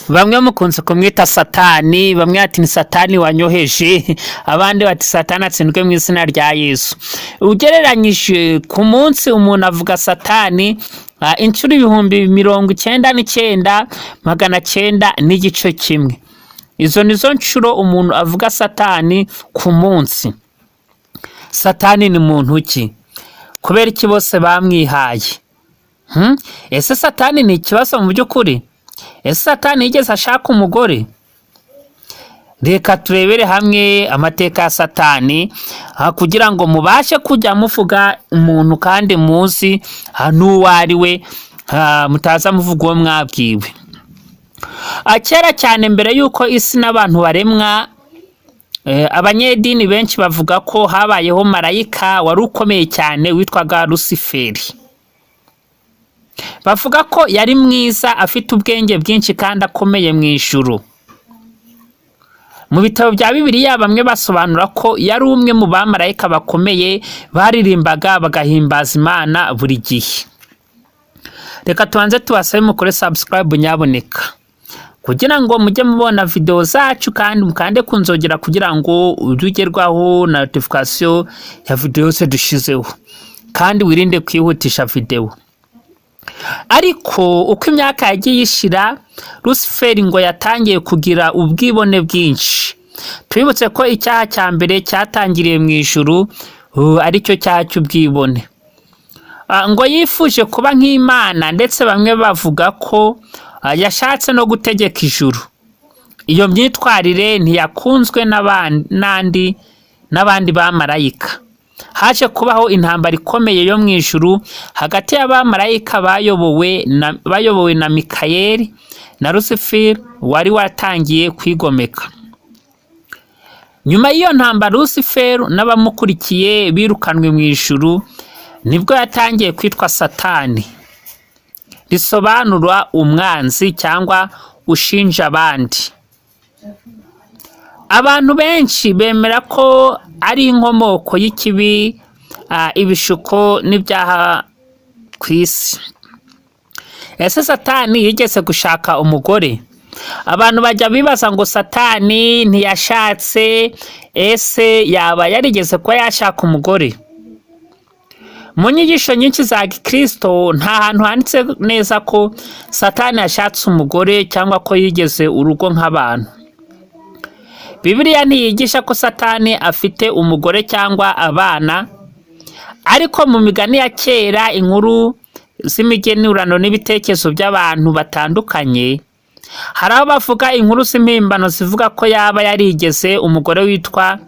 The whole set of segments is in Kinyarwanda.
Bamwe mukunze kumwita Satani, bamwe bati ni Satani wanyoheje, abandi bati Satani atsindwe mu izina rya Yesu. Ugereranyije ku munsi umuntu avuga Satani inshuro 99,900.5. Izo nizo nshuro umuntu avuga Satani ku munsi. Satani ni muntu ki? Kubera iki bose bamwihaye? Ese Satani ni ikibazo mu by'ukuri? Ese Satani yigeze ashaka umugore? Reka turebere hamwe amateka ya Satani kugira ngo mubashe kujya muvuga umuntu kandi muzi n'uwo ari we, mutaza muvuga uwo mwabwiwe. Kera cyane mbere y'uko isi n'abantu baremwa, abanyedini benshi bavuga ko habayeho marayika wari ukomeye cyane witwaga Rusiferi. Bavuga ko yari mwiza, afite ubwenge bwinshi kandi akomeye mu ijuru. Mu bitabo bya Bibiliya bamwe basobanura ko yari umwe mu bamarayika bakomeye baririmbaga bagahimbaza Imana buri gihe. Reka tubanze tubasabe mukore subscribe nyaboneka, kugira ngo mujye mubona video zacu, kandi mukande ku nzogera kugira ngo ujye ugerwaho na notification ya video yose dushizeho, kandi wirinde kwihutisha video. Ariko uko imyaka yagiye ishira, Rusiferi ngo yatangiye kugira ubwibone bwinshi. Twibutse ko icyaha cya mbere cyatangiriye mu ijuru, aricyo cyaha cy'ubwibone. Ngo yifuje kuba nk'Imana, ndetse bamwe bavuga ko yashatse no gutegeka ijuru. Iyo myitwarire ntiyakunzwe n'abandi bamarayika. Haje kubaho intambara ikomeye yo mu ijuru hagati y'abamarayika bayobowe na Mikayeli na Rusiferi wari watangiye kwigomeka. Nyuma y'iyo ntambara, Rusiferi n'abamukurikiye birukanwe mu ijuru, nibwo yatangiye kwitwa Satani, risobanura umwanzi cyangwa ushinja abandi. Abantu benshi bemera ko ari inkomoko y'ikibi, ibishuko n'ibyaha ku isi. Ese Satani yigeze gushaka umugore? Abantu bajya bibaza ngo Satani ntiyashatse, ese yaba yarigeze kuba yashaka umugore? Mu nyigisho nyinshi za gikristo nta hantu handitse neza ko Satani yashatse umugore cyangwa ko yigeze urugo nk'abantu. Bibiliya ntiyigisha ko Satani afite umugore cyangwa abana, ariko mu migani ya kera, inkuru z'imigenurano n'ibitekerezo by'abantu batandukanye, hari aho bavuga inkuru z'impimbano zivuga ko yaba yarigeze umugore witwa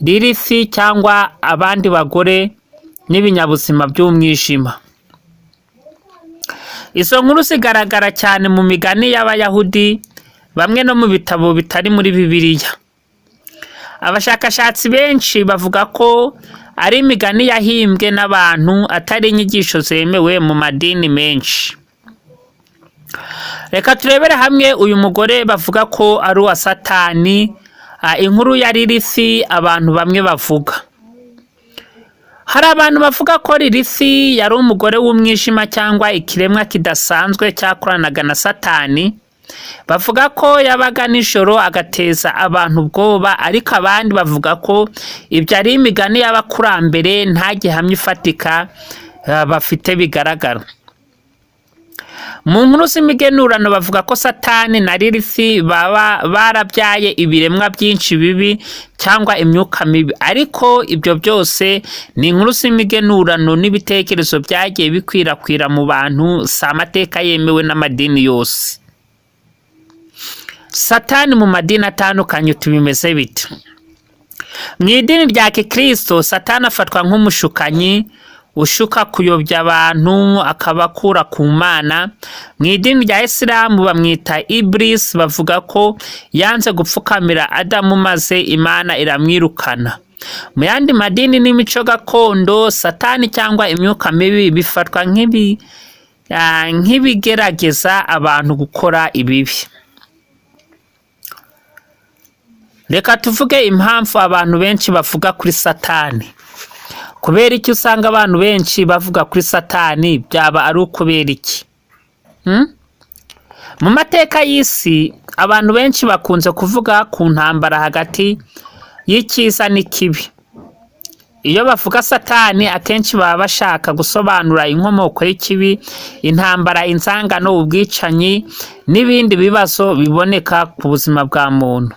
Lilith cyangwa abandi bagore n'ibinyabuzima by'umwijima. Izo nkuru zigaragara cyane mu migani y'Abayahudi bamwe no mu bitabo bitari muri Bibiliya. Abashakashatsi benshi bavuga ko ari imigani yahimbwe n'abantu, atari inyigisho zemewe mu madini menshi. Reka turebere hamwe uyu mugore bavuga ko ari uwa Satani, inkuru ya Lilith abantu bamwe bavuga. Hari abantu bavuga ko Lilith yari umugore w'umwijima cyangwa ikiremwa kidasanzwe cyakoranaga na Satani. Bavuga ko yabaga nijoro agateza abantu ubwoba, ariko abandi bavuga ko ibyo ari imigani y'abakurambere, nta gihamya ifatika bafite bigaragara. Mu nkuru z'imigenurano bavuga ko Satani na Lilith baba barabyaye ibiremwa byinshi bibi cyangwa imyuka mibi, ariko ibyo byose ni inkuru z'imigenurano n'ibitekerezo byagiye bikwirakwira mu bantu, si amateka yemewe n'amadini yose. Satani mu madini atandukanye tubimeze bite? Mu idini rya gikristo, Satani afatwa nk'umushukanyi ushuka kuyobya abantu akabakura ku Mana. Mu idini rya Isilamu bamwita Iblisi, bavuga ko yanze gupfukamira Adamu maze Imana iramwirukana. Mu yandi madini n'imico gakondo, Satani cyangwa imyuka mibi bifatwa nk'ibigerageza abantu gukora ibibi. Reka tuvuge impamvu abantu benshi bavuga kuri Satani. Kubera iki usanga abantu benshi bavuga kuri Satani? Byaba ari ukubera iki? Mu mateka y'isi, abantu benshi bakunze kuvuga ku ntambara hagati y'icyiza n'ikibi. Iyo bavuga Satani, akenshi baba bashaka gusobanura inkomoko y'ikibi, intambara, inzangano, ubwicanyi n'ibindi bibazo biboneka ku buzima bwa muntu.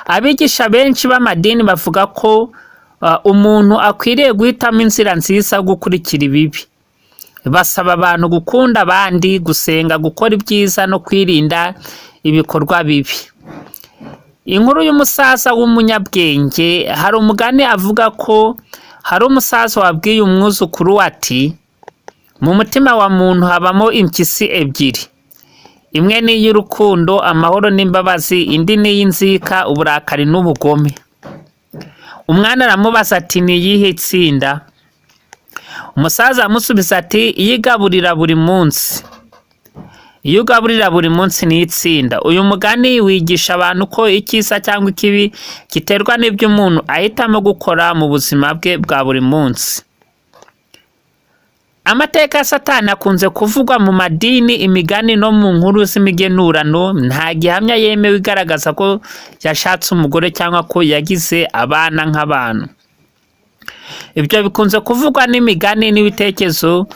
Abigisha benshi b'amadini bavuga ko umuntu akwiriye guhitamo inzira nziza yo gukurikira ibibi. Basaba abantu gukunda abandi, gusenga, gukora ibyiza no kwirinda ibikorwa bibi. Inkuru y'umusaza w'umunyabwenge. Hari umugani avuga ko hari umusaza wabwiye umwuzukuru we ati: "Mu mutima wa muntu habamo impyisi ebyiri, imwe ni iy'urukundo, amahoro n'imbabazi, indi ni iy'inzika, uburakari n'ubugome." Umwana aramubaza ati: "Ni iyihe itsinda?" Umusaza amusubiza ati: "Iyo igaburira buri munsi, iyo ugaburira buri munsi niyo itsinda." Uyu mugani wigisha abantu ko icyiza cyangwa ikibi giterwa n'ibyo umuntu ahitamo gukora mu buzima bwe bwa buri munsi. Amateka ya Satani akunze kuvugwa mu madini, imigani no mu nkuru z'imigenurano. Nta gihamya yemewe igaragaza ko yashatse umugore cyangwa ko yagize abana nk'abantu. Ibyo bikunze kuvugwa n'imigani n'ibitekerezo.